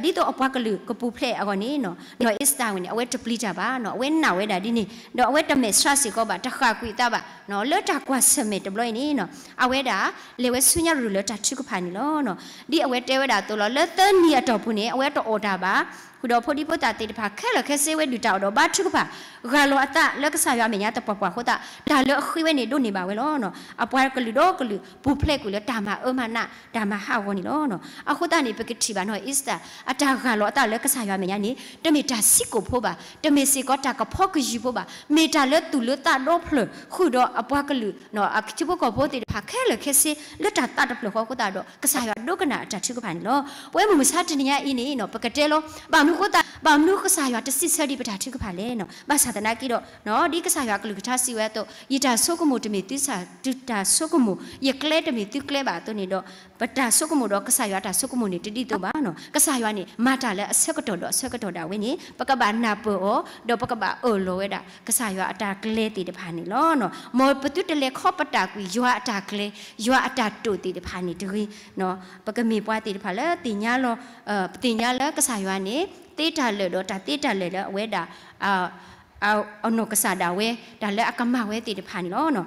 သီ ဒ်သိးအပှၤကလုာ်ကပူၤဖျဲးအဂီၢ်န့ၣ် နီၢ်အ့ၤစတၢ်ဝဲန့ၣ် အဝဲတပျံၤတၢ်ဘၣ်နီၤ, အဝဲနာ်ဝဲဒၣ်ဒ်န့ၣ် ဒီးအဝဲတမဲာ်ဆှးစ့ၢ်ကီးဘၣ်, တဃၣ်ကွံာ်အသးဘၣ်နီၤ, လၢတၢ်ကွၢ်ဆၢၣ်မဲာ်တဘျီအံၤန့ၣ်နီၤ အဝဲဒၣ် လဲၤဝဲဆူညါရူၤလၢတၢ်ထုကဖၣ်န့ၣ်လီၤ. ဒ်အဝဲတဲဝဲဒၣ်အသိးလီၤ, လၢသၢနံၤအတီၢ်ပူၤန့ၣ် အဝဲတအီၣ်တၢ်ဘၣ်, ဃုာ်ဒီးဖိဒံဖိသၣ်သ့ၣ်တဖၣ်ခဲလၢာ်ခဲဆ့ဝဲဒုၣ်တၢ်အီၣ်ဒီးဘါထုကဖၣ်, ဂၢ်လီၤအသးလၢကစၢ်ယွၤအမဲာ်ညါသပှၢ်ပှၢ်အဃိသတး တၢ်လၢအဃ့ဝဲန့ၣ်ဒိးန့ၢ်ဘၣ်ဝဲလီၤ. အပှၤကလုာ်ဒီကလုာ် ပူၤဖျဲးကွံာ်လၢတၢ်မၤအၢမၤနး တၢ်မၤဟးဂီၤန့ၣ်လီၤ. အဃိသတးန့ၣ် ပကထံၣ်ဘၣ်နီၢ်အ့ၤစတၢ် အတၢ်ဂၢ်လီၤအသးလၢကစၢ်ယွၤအမဲာ်ညါန့ၣ် တမ့ၢ်တၢ်ဆံးကိာ်ဖိဘၣ်, တမ့ၢ်စ့ၢ်ကီးတၢ်ကဖီကယုၢ်ဖိဘၣ်, မ့ၢ်တၢ်လၢသူၣ်လၢသးဒီဖျၢၣ် ဃုာ်ဒီးအပှၤကလုာ် အထံဖိကီၢ်ဖိသ့ၣ်တဖၣ်ခဲလၢာ်ခဲဆ့ လၢတၢ်သးတဖျၢၣ်ဃီအဃိသတးဒီး ကစၢ်ယွၤဒိကနၣ်အတၢ်ထုကဖၣ်န့ၣ်လီၤ. ပဝဲမုၢ်မဆါတနံၤညါအံၤန့ၣ်နီၤ ပကတဲလီၤ ဘၣ်မနုၤအဃိသတး ဘၣ်မနုၤကစၢ်ယွၤတစံးဆၢဒံးပတၢ်ထုကဖၣ်လဲၣ်နီၤ, ဘၣ်ဆၣ်သနာ်က့ဒီး ဒ်ကစၢ်ယွၤအကလုၢ်ကထါစံးဝဲအသိး ယတၢ်ဆိကမိၣ်တမ့ၢ်သုတၢ်ဆိကမိၣ်, ယကျဲတမ့ၢ်သုကျဲဘၣ်အသိးန့ၣ်ဒီး ပတၢ်ဆိကမိၣ်ဒီးကစၢ်ယွၤအတၢ်ဆိကမိၣ်န့ၣ် တဒ်သိးဘၣ်နီၤ. ကစၢ်ယွၤန့ၣ် မၤတၢ်လၢအဆၢကတီၢ်ဒီးအဆၢကတီၢ်ဒၣ်ဝဲန့ၣ် ပကဘၣ်နၢ်ပၢၢ်အီၤ ဒီးပကဘၣ်အၢၣ်လီၤဝဲဒၣ် ကစၢ်ယွၤအတၢ်ကျဲသ့ၣ်တဖၣ်န့ၣ်လီၤ. မ်ပသုတလဲၤခီပတာ်ကွံာ်ယွၤအတၢ်ကျဲ ယွၤအတၢ်တိာ်သ့ၣ်တဖၣ်န့ၣ်တဂ့ၤ. ပကမ့ၢ်ပှၤသ့ၣ်တဖၣ်လၢသ့ၣ်ညါလီၤ, ပသ့ၣ်ညါလၢကစၢ်ယွၤန့ၣ် သ့တၢ်လၢာ်ဒီးတၢ်သ့တၢ်လၢာ်လၢအဝဲဒၣ် အနီၢ်ကစၢ်ဒၣ်ဝဲ တၢ်လၢအကမၣ်ဝဲသ့ၣ်တဖၣ်န့ၣ်လီၤ.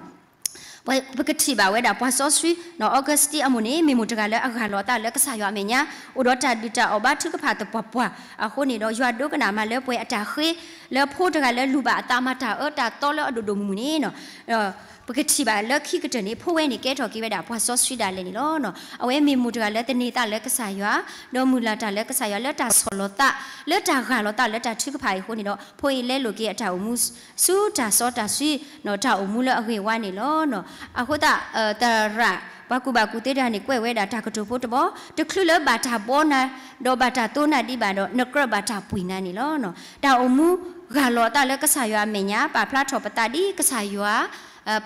ပကထံၣ်ဘၣ်ဝဲဒၣ်ပှၤစီဆှံ နီၢ်အီကူးစတံအမိၢ်န့ၣ် မ့ၢ်မိၢ်တဂၤလၢအဂၢ်လီၤအသးလၢကစၢ်ယွၤအမဲာ်ညါ အိၣ်ဒီးတၢ်ဒုၣ်တၢ်အီၣ်ဘါထုကဖၣ်သပှၢ်ပှၢ်အဃိန့ၣ်ဒီး ယွၤဒိကနၣ်မၤလၢပှဲၤအတၢ်ဃ့ လၢဖိတဂၤလၢလူၤဘၣ်အသးမၤတၢ်အၢတၢ်သီလၢအဒိၣ်ဒိၣ်မုၢ်မုၢ်န့ၣ် ပကထံၣ်ဘၣ်လၢခံကတၢၢ်န့ၣ် ဖိဝဲန့ၣ်ကဲထီၣ်က့ၤဝဲဒၣ်ပှၤစီဆှံဒၣ်လဲာ်န့ၣ်လီၤ. အဝဲမ့ၢ်မိၢ်တဂၤလၢသန့ၤသးလၢကစၢ်ယွၤ ဒီးမုၢ်လၢ်တၢ်လၢကစၢ်ယွၤလၢတၢ်ဆီၣ်လီၤသး လၢတၢ်ဂၢ်လီၤသးလၢတၢ်ထုကဖၣ်အံၤအဃိန့ၣ်ဒီး ဖိအံၤလဲလိာ်က့ၤအတၢ်အိၣ်မူ ဆူတၢ်စီတၢ်ဆှံ တၢ်အိၣ်မူလၢအဂ့ၤဝါန့ၣ်လီၤ. အဃိသတး သရၣ် ပှၤကူၣ်ဘၣ်ကူၣ်သ့တဂၤန့ၣ် ကွဲးဝဲဒၣ်တၢ်ကတိၤဖိတဘီ တချုးလၢဘၣ်တၢ်ဘီနၤ ဒီးဘၣ်တၢ်သိနၤဒံးဘၣ်ဒီး နကြၢးဘၣ်တၢ်ပှံၤနၤန့ၣ်လီၤ. တၢ်အိၣ်မူဂၢ်လီၤအသးလၢကစၢ်ယွၤအမဲာ်ညါ ပာ်ဖျါထီၣ်ပသးဒ်ကစၢ်ယွၤ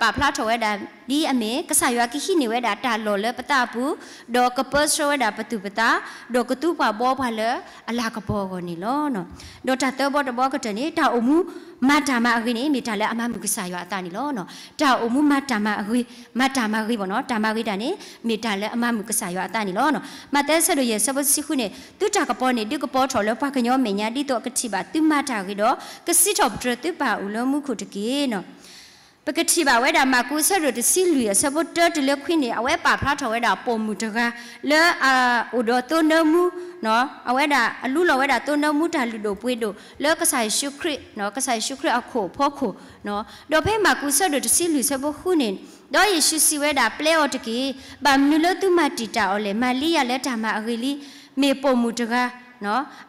ပာ်ဖျါထီၣ်ဝဲဒၣ်ဒ်အမ့ၢ် ကစၢ်ယွၤကဟံးန့ၢ်ဝဲဒၣ်တၢ်လီၢ်လၢပသးအပူၤ ဒီးကပၢဆှၢဝဲဒၣ်ပသူၣ်ပသး ဒီးကသူပှၤဘီပှၤလၢအလၤကပီၤအဂီၢ်န့ၣ်လီၤ. ဒီးတၢ်သၢဘီတဘီကတၢၢ်န့ၣ် တၢ်အိၣ်မူမၤတၢ်မၤအဂ့ၤန့ၣ် မ့ၢ်တၢ်လၢအမၤမုာ်ကစၢ်ယွၤအသးန့ၣ်လီၤ. တၢ်အိၣ်မူမၤတၢ်မၤအဂ့ၤ မၤတၢ်မၤဂ့ၤဘၣ်နီၤ တၢ်မၤဂ့ၤတၢ်န့ၣ် မ့ၢ်တၢ်လၢအမၤမုာ်ကစၢ်ယွၤအသးန့ၣ်လီၤ. မးသဲဆၢဒိၣ်ယဲၢ်ဆၢဖိတဆံဃုန့ၣ် သုတၢ်ကပီၤန့ၣ် ဒုးကပီၤထီၣ်လၢပှၤကညီမဲာ်ညါ ဒ်သိးအကထံၣ်ဘၣ်သုမၤတၢ်ဂ့ၤဒီး ကစံးထီၣ်ပတြၢၤသုပၢ်အိၣ်လၢမူခိၣ်တက့ၢ်နီၤ. ပကထံၣ်ဘၣ်ဝဲဒၣ် မၢ်ကူး အဆၢဒိၣ်တဆံလွံၢ် အဆၢဖိတၢတုၤလၢခွံန့ၣ် အဝဲပာ်ဖျါထီၣ်ဝဲဒၣ်ပိာ်မုၣ်တဂၤ လၢအအိၣ်ဒီးသိနၢမူ အဝဲဒၣ်အလူလီၤဝဲဒၣ်သိနၢမူတၢ်လုၢ်ဒိၣ်ပှ့ၤဒိၣ် လၢကစၢ်ယ့ၣ်ၡူးခရံာ် ကစၢ်ယ့ၣ်ၡူးခရံာ်အခိၣ်အဖီခိၣ် ဒီးဖဲမၢ်ကူး အဆၢဒိၣ်တဆံလွံၢ် အဆၢဖိဃုန့ၣ် ဒီးယ့ၣ်ၡူးစံးဝဲဒၣ် ပျဲအီၤတက့ၢ်. ဘၣ်မနုၤလၢသုမၤတံာ်တာ်အီၤလဲၣ်. မၤလံယၤလၢတၢ်မၤအဂ့ၤလံ. မ့ၢ်ပိာ်မုၣ်တဂၤ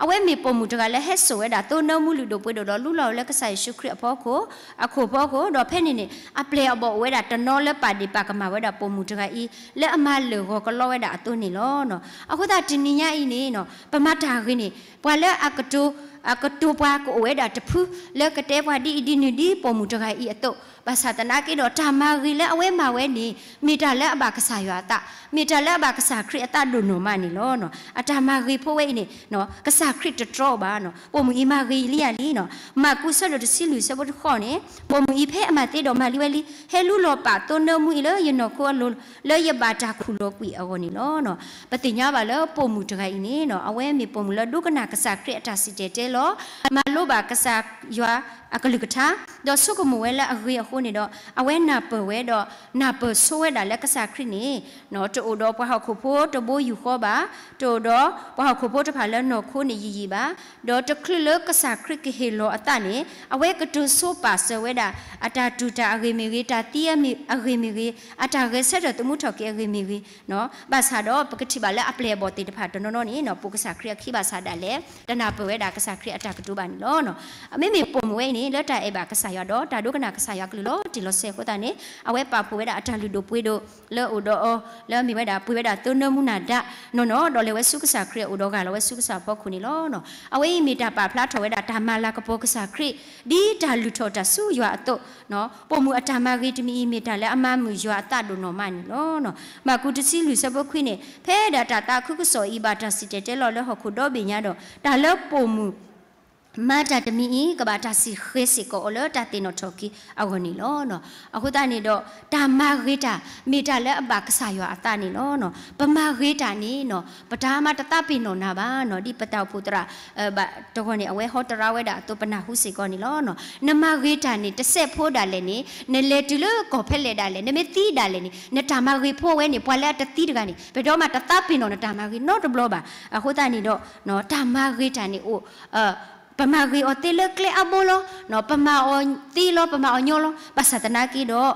အဝဲမ့ၢ်ပိာ်မုၣ်တဂၤလၢဟဲစိာ်ဝဲဒၣ်သိနၢမူလုၢ်ဒိၣ်ပှ့ၤဒိၣ်ဒီးလူလီၤဝဲလၢကစၢ်ယ့ၣ်ၡူးခရံာ်အဖီခိၣ် အခိၣ်ဖီခိၣ် ဒီးဖဲန့ၣ်န့ၣ် အပျဲၢ်အဘီၣ်အိၣ်ဝဲဒၣ်တနီၤလၢပာ်ဒ့ၣ်ပာ်ကမၣ်ဝဲဒၣ်ပိာ်မုၣ်တဂၤအံၤ လၢအမၤလၢာ်ဂီၤကလီဝဲဒၣ်အသိးန့ၣ်လီၤ. အဃိသတးတနံၤညါအံၤန့ၣ် ပမၤတၢ်ဂ့ၤန့ၣ် ပှၤလၢအကတိၤ အကတိၤပှၤကအိၣ်ဝဲဒၣ်တဖု လၢကတဲပှၤဒ်အံၤဒ်နုၤဒ်ပိာ်မုၣ်တဂၤအံၤအသိး ဘၣ်ဆၣ်သနာ်က့ဒီး တၢ်မၤဂ့ၤလၢအဝဲမၤဝဲန့ၣ် မ့ၢ်တၢ်လၢအဘၣ်ကစၢ်ယွၤအသး, မ့ၢ်တၢ်လၢအဘၣ်ကစၢ်ခရံာ်အသးဒိၣ်နီၢ်မးန့ၣ်လီၤ. အတၢ်မၤဂ့ၤဖိဝဲအံၤန့ၣ် ကစၢ်ခရံာ်တတြီဘၣ်နီၤ, ပိာ်မုၣ်အံၤမၤဂ့ၤလံယၤလံနီၤ. မၢ်ကူး အဆၢဒိၣ်တဆံလွံၢ် အဆၢဖိတဃိန့ၣ် ပိာ်မုၣ်အံၤဖဲအမၤသ့ဒီးမၤလံဝဲလံ, ဟဲလူလီၤပာ်သိနၢမူအံၤလၢယနီၢ်ခိအလိၤ လၢယဘၣ်တၢ်ခူၣ်လီၤကွံာ်အဂီၢ်န့ၣ်လီၤ. ပသ့ၣ်ညါဘၣ်လၢပိာ်မုၣ်တဂၤအံၤန့ၣ် အဝဲမ့ၢ်ပိာ်မုၣ်လၢဒိကနၣ်ကစၢ်ခရံာ်အတၢ်စံၣ်တဲၤတဲလီၤ, မၤလိဘၣ်ကစၢ်ယွၤအကလုၢ်ကထါ, ဒီးဆိကမိၣ်ဝဲလၢအဂ့ၤအဃိန့ၣ်ဒီး အဝဲနၢ်ပၢၢ်ဝဲဒီး နၢ်ပၢၢ်ဆိဝဲဒၣ်လၢကစၢ်ခရံာ်န့ၣ် တအိၣ်ဒီးပှၤဟီၣ်ခိၣ်ဖိတဘိယူၢ်ဃီဘၣ်, တအိၣ်ဒီးပှၤဟီၣ်ခိၣ်ဖိတဖၣ်လၢနီၢ်ခိန့ၣ်ယံာ်ယံာ်ဘၣ်, ဒီးတချုးလၢကစၢ်ခရံာ်ကဟ့ၣ်လီၤအသးန့ၣ် အဝဲကတိၤဆိပာ်စၢၤဝဲဒၣ် အတၢ်တူၢ်တၢ်အဂ့ၢ်မ့ၢ်ဂ့ၤ, တၢ်သံအဂ့ၢ်မ့ၢ်ဂ့ၤ, အတၢ်ဂဲၤဆၢထၢၣ်သမူထီၣ်က့ၤအဂ့ၢ်မ့ၢ်ဂ့ၤ, ဘၣ်ဆၣ်ဒီးပကထံၣ်ဘၣ်လၢအပျဲၢ်အဘီၣ်သ့ၣ်တဖၣ်တနီၤနီၤန့ၣ် ပိာ်ကစၢ်ခရံာ်အခံဘၣ်ဆၣ်ဒၣ်လဲာ် တနၢ်ပၢၢ်ဝဲဒၣ်ကစၢ်ခရံာ်အတၢ်ကတိၤဘၣ်န့ၣ်လီၤ. မ့ မ့ၢ်ပိာ်မုၣ်ဝဲအံၤန့ၣ် လၢတၢ်အဲၣ်ဘၣ်ကစၢ်ယွၤဒီး တၢ်ဒိကနၣ်ကစၢ်ယွၤကလုၢ်လီၤတံၢ်လီၤဆဲးအဃိသတးန့ၣ် အဝဲပာ်ဖှိၣ်ဝဲဒၣ်အတၢ်လုၢ်ဒိၣ်ပှ့ၤဒိၣ်လၢအအိၣ်ဒီးအီၤ လၢအမ့ၢ်ဝဲဒၣ် ပှ့ၤဝဲဒၣ်သိနၢမူနၢ်ဒါ နီၢ်နီၢ် ဒီးလဲၤဝဲဆူကစၢ်ခရံာ်အအိၣ်ဒီးဂၢ်လီၤဝဲဆူကစၢ်အဖီခိၣ်န့ၣ်လီၤ. အဝဲအံၤမ့ၢ်တၢ်ပာ်ဖျါထီၣ်ဝဲဒၣ်တၢ်မၤလၤကပီၤကစၢ်ခရံာ် ဒ်တၢ်လုၢ်ထီၣ်တၢ်ဆူယွၤအသိး, ပိာ်မုၣ်အတၢ်မၤဂ့ၤတမံၤအံၤ မ့ၢ်တၢ်လၢအမၤမုာ်ယွၤအသးဒိၣ်နီၢ်မးန့ၣ်လီၤ. မၢ်ကူးတဆံလွံၢ်ဆၢဖိခွံန့ၣ် ဖဲဒၣ်တၢ်သးခုကစီၣ်အံၤ ဘၣ်တၢ်စံၣ်တဲၤတဲလီၤလၢဟီၣ်ခိၣ်ဒီဘ့ၣ်ညါဒီး တၢ်လၢပိာ်မုၣ် မၤတၢ်တမံၤအံၤ ကဘၣ်တၢ်စံၣ်ဃဲၤစ့ၢ်ကီးအီၤလၢတၢ်သ့ၣ်နီၣ်ထီၣ်က့ၤအဂီၢ်န့ၣ်လီၤ. အဃိသတးန့ၣ်ဒီး တၢ်မၤဂ့ၤတၢ် မ့ၢ်တၢ်လၢအဘၣ်ကစၢ်ယွၤအသးန့ၣ်လီၤ. ပမၤဂ့ၤတၢ်န့ၣ် ပတၢ်မၤတသးပ့ၤနီၣ်နၤဘၣ်နီၤ, ဒ်ပတၢ်အိၣ်ဖှိၣ်သရၣ် ဘၣ်တဂီၢ်န့ၣ် အဝဲဟီတရါဝဲဒၣ်အသိး ပနၢ်ဟူစ့ၢ်ကီးန့ၣ်လီၤ. နမၤဂ့ၤတၢ်န့ၣ် တစဲးဖိဒၣ်လဲာ်န့ၣ် နလဲၤတုၤလၢကီၢ်ဖဲလဲၣ်ဒၣ်လဲာ် နမ့ၢ်သံဒၣ်လဲာ်န့ၣ် နတၢ်မၤဂ့ၤဖိဝဲန့ၣ် ပှၤလၢအတသံတဂၤန့ၣ် ပဒီးမးတသးပ့ၤနီၣ်နတၢ်မၤဂ့ၤနီတဘျီဘၣ်. အဃိသတးန့ၣ်ဒီး တၢ်မၤဂ့ၤတၢ်န့ၣ်အိၣ် ပမၤဂ့ၤအီၤသ့လၢကျဲအါဘီလီၤ. ပမၤအီၤသ့လီၤ, ပမၤအီၤညီလီၤ. ဘၣ်ဆၣ်သနာ်က့ဒီး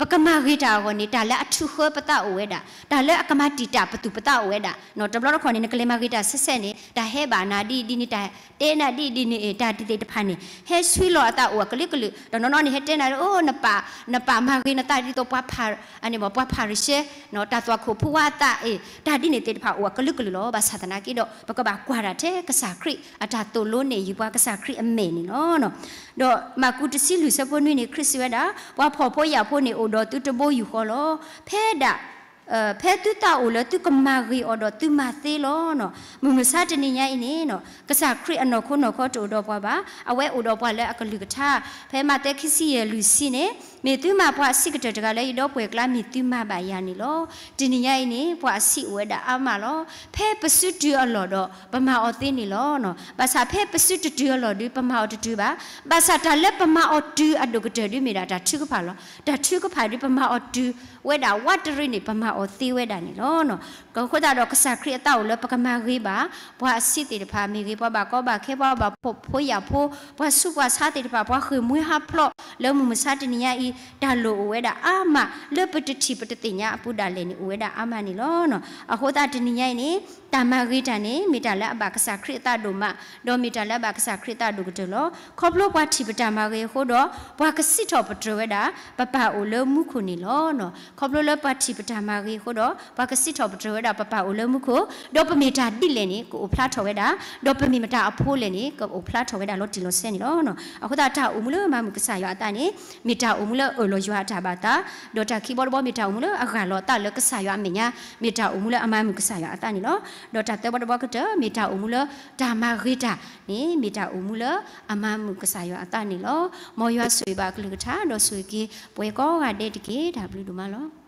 ပကမၤဂ့ၤတၢ်အဂီၢ်န့ၣ် တၢ်လၢအထုးဃၢပသးအိၣ်ဝဲဒၣ်, တၢ်လၢအကမၤတံာ်တာ်ပသူၣ်ပသးအိၣ်ဝဲဒၣ်. တဘျီတခီၣ်န့ၣ် နကလဲၤမၤဂ့ၤတၢ်ဆဲးဆဲးန့ၣ် တၢ်ဟဲဘၣ်နၤဒ်အံၤဒ်န့ၣ်, တၢ်တဲနၤဒ်အံၤဒ်န့ၣ်, တၢ်ဒ်သ့ၣ်တဖၣ်န့ၣ် ဟဲဆှံလီၤအသးအိၣ်အကလုာ်ကလုာ်. တနီၤနီၤန့ၣ် ဟဲတဲနၤလၢ အိ နပာ်, နပာ်မၤဂ့ၤနသးဒ်သိးပှၤဖၤ, ပှၤဖၤရံၤၡဲ တၢ်သွၣ်ခိၣ်ဖိဝါအသးအံၤ တၢ်ဒ်န့ၣ်သ့ၣ်တဖၣ်အိၣ်အကလုာ်ကလုာ်လီၤ. ဘၣ်ဆၣ်သနာ်က့ဒီး ပကဘၣ်ကွၢ်တၢ်ထဲကစၢ်ခရံာ်အတၢ်သိၣ်လိန့ၢ်ယံၤပှၤ ကစၢ်ခရံာ်အမဲာ်န့ၣ်လီၤ. ဒီးမၢ်ကူးတဆံလွံၢ်ဆၢဖိနွံန့ၣ် ခရံာ်စံးဝဲဒၣ်, ပှၤဖှီၣ်ဖိယာ်ဖိန့ၣ် အိၣ်ဒီးသုတဘိယူၢ်ဃီလီၤ. ဖဲဒၣ် ဖဲသုသးအိၣ်လၢသုကမၤဂ့ၤအီၤဒီးသုမၤသ့လီၤ. မုၢ်မဆါတနံၤညါအံၤန့ၣ် ကစၢ်ခရံာ်အနီၢ်ခိနီၢ်ခီတအိၣ်ဒီးပှၤဘၣ်, အဝဲအိၣ်ဒီးပှၤလၢအကလုၢ်ကထါ. ဖဲမးသဲခံဆံယဲၢ်လွံၢ်ဆံန့ၣ်, မ့ၢ်သုမၤပှၤအဆံးကတၢၢ်တဂၤလၢယဒီပုၢ်ဝဲၢ်ကျါ မ့ၢ်သုမၤဘၣ်ယၤန့ၣ်လီၤ. တနံၤညါအံၤန့ၣ် ပှၤအဆံးအိၣ်ဝဲဒၣ်အါမးလီၤ. ဖဲပစုတုၤအလီၢ်ဒီး ပမၤအီၤသ့န့ၣ်လီၤ. ဘၣ်ဆၣ်ဖဲပစုတတုၤအလီၢ်ဒီး ပမၤအီၤတတုၤဘၣ်. ဘၣ်ဆၣ်တၢ်လၢပမၤအီၤတုၤအဒိၣ်ကတၢၢ်ဒုးမ့ၢ်ဒၣ်တၢ်ထုကဖၣ်လီၤ. တၢ်ထုကဖၣ်ဒုး ပမၤအီၤတုၤဝဲဒၣ်ဝးတရံးန့ၣ် ပမၤအီၤသ့ဝဲဒၣ်န့ၣ်လီၤ. အဃိသတးဒီးကစၢ်ခရံာ်အသးအိၣ်လၢပကမၤဂ့ၤဘၣ် ပှၤအဆံးသ့ၣ်တဖၣ် မ့ၢ်ဂ့ၤပှၤဘၣ်ကီဘၣ်ခဲ ပှၤဘၣ်ဖှီၣ်ဖိယာ်ဖိ ပှၤဆူးပှၤဆါသ့ၣ်တဖၣ် ပှၤဃ့ၢ်မှံဟးဖျိး လၢမုၢ်မဆါတနံၤညါအံၤ တၢ်လိၣ်အိၣ်ဝဲဒၣ်အါမး လၢပတထံၣ်ပတသ့ၣ်ညါအပူၤဒၣ်လဲာ်န့ၣ် အိၣ်ဝဲဒၣ်အါမးန့ၣ်လီၤ. အဃိသတးတနံၤညါအံၤန့ၣ် တၢ်မၤဂ့ၤတၢ်န့ၣ် မ့ၢ်တၢ်လၢအဘၣ်ကစၢ်ခရံာ်အသးဒိၣ်မး, ဒီးမ့ၢ်တၢ်လၢအဘၣ်ကစၢ်ခရံာ်အသးဒိၣ်ကတၢၢ်လီၤ. ခီဖျိပှၤထံၣ်ပတၢ်မၤဂ့ၤအဃိဒီး ပှၤကစံးထီၣ်ပတြၢၤဝဲဒၣ် ပပၢ်အိၣ်လၢမူခိၣ်န့ၣ်လီၤ. ခီဖျိလၢပှၤထံၣ်ပတၢ်မၤဂ့ၤအဃိဒီး ပှၤကစံးထီၣ်ပတြၢၤဝဲဒၣ်ပပၢ်အိၣ်လၢမူခိၣ်, ဒီးပမ့ၢ်တၢ်ဒ်လဲၣ်န့ၣ် ကအိၣ်ဖျါထီၣ်ဝဲဒၣ်, ဒီးပမ့ၢ်မတၤအဖိလဲၣ်န့ၣ် ကအိၣ်ဖျါထီၣ်ဝဲဒၣ်လီၤတံၢ်လီၤဆဲးန့ၣ်လီၤ. အဃိသတးတၢ်အိၣ်မူလၢမၤမုာ်ကစၢ်ယွၤအသးန့ၣ် မ့ၢ်တၢ်အိၣ်မူလၢအၢၣ်လီၤယွၤအတၢ်ဘၣ်သး, ဒီးတၢ်ခံဘီတဘီမ့ၢ်တၢ်အိၣ်မူလၢအဂၢ်လီၤအသးလၢကစၢ်ယွၤအမဲာ်ညါ, မ့ၢ်တၢ်အိၣ်မူလၢအမၤမုာ်ကစၢ်ယွၤအသးန့ၣ်လီၤ. ဒီးတၢ်သၢဘီတဘီကတၢၢ် မ့ၢ်တၢ်အိၣ်မူလၢတၢ်မၤဂ့ၤတၢ်န့ၣ် မ့ၢ်တၢ်အိၣ်မူလၢအမၤမုာ်ကစၢ်ယွၤအသးန့ၣ်လီၤ. မ်ယွၤဆိၣ်ဂ့ၤဘၣ်အကလုၢ်ကထါ ဒီးဆိၣ်ဂ့ၤက့ၤပှၤကိးဂၤဒဲးတက့ၢ်. တၢ်ဘျုးဒိၣ်မးလီၤ.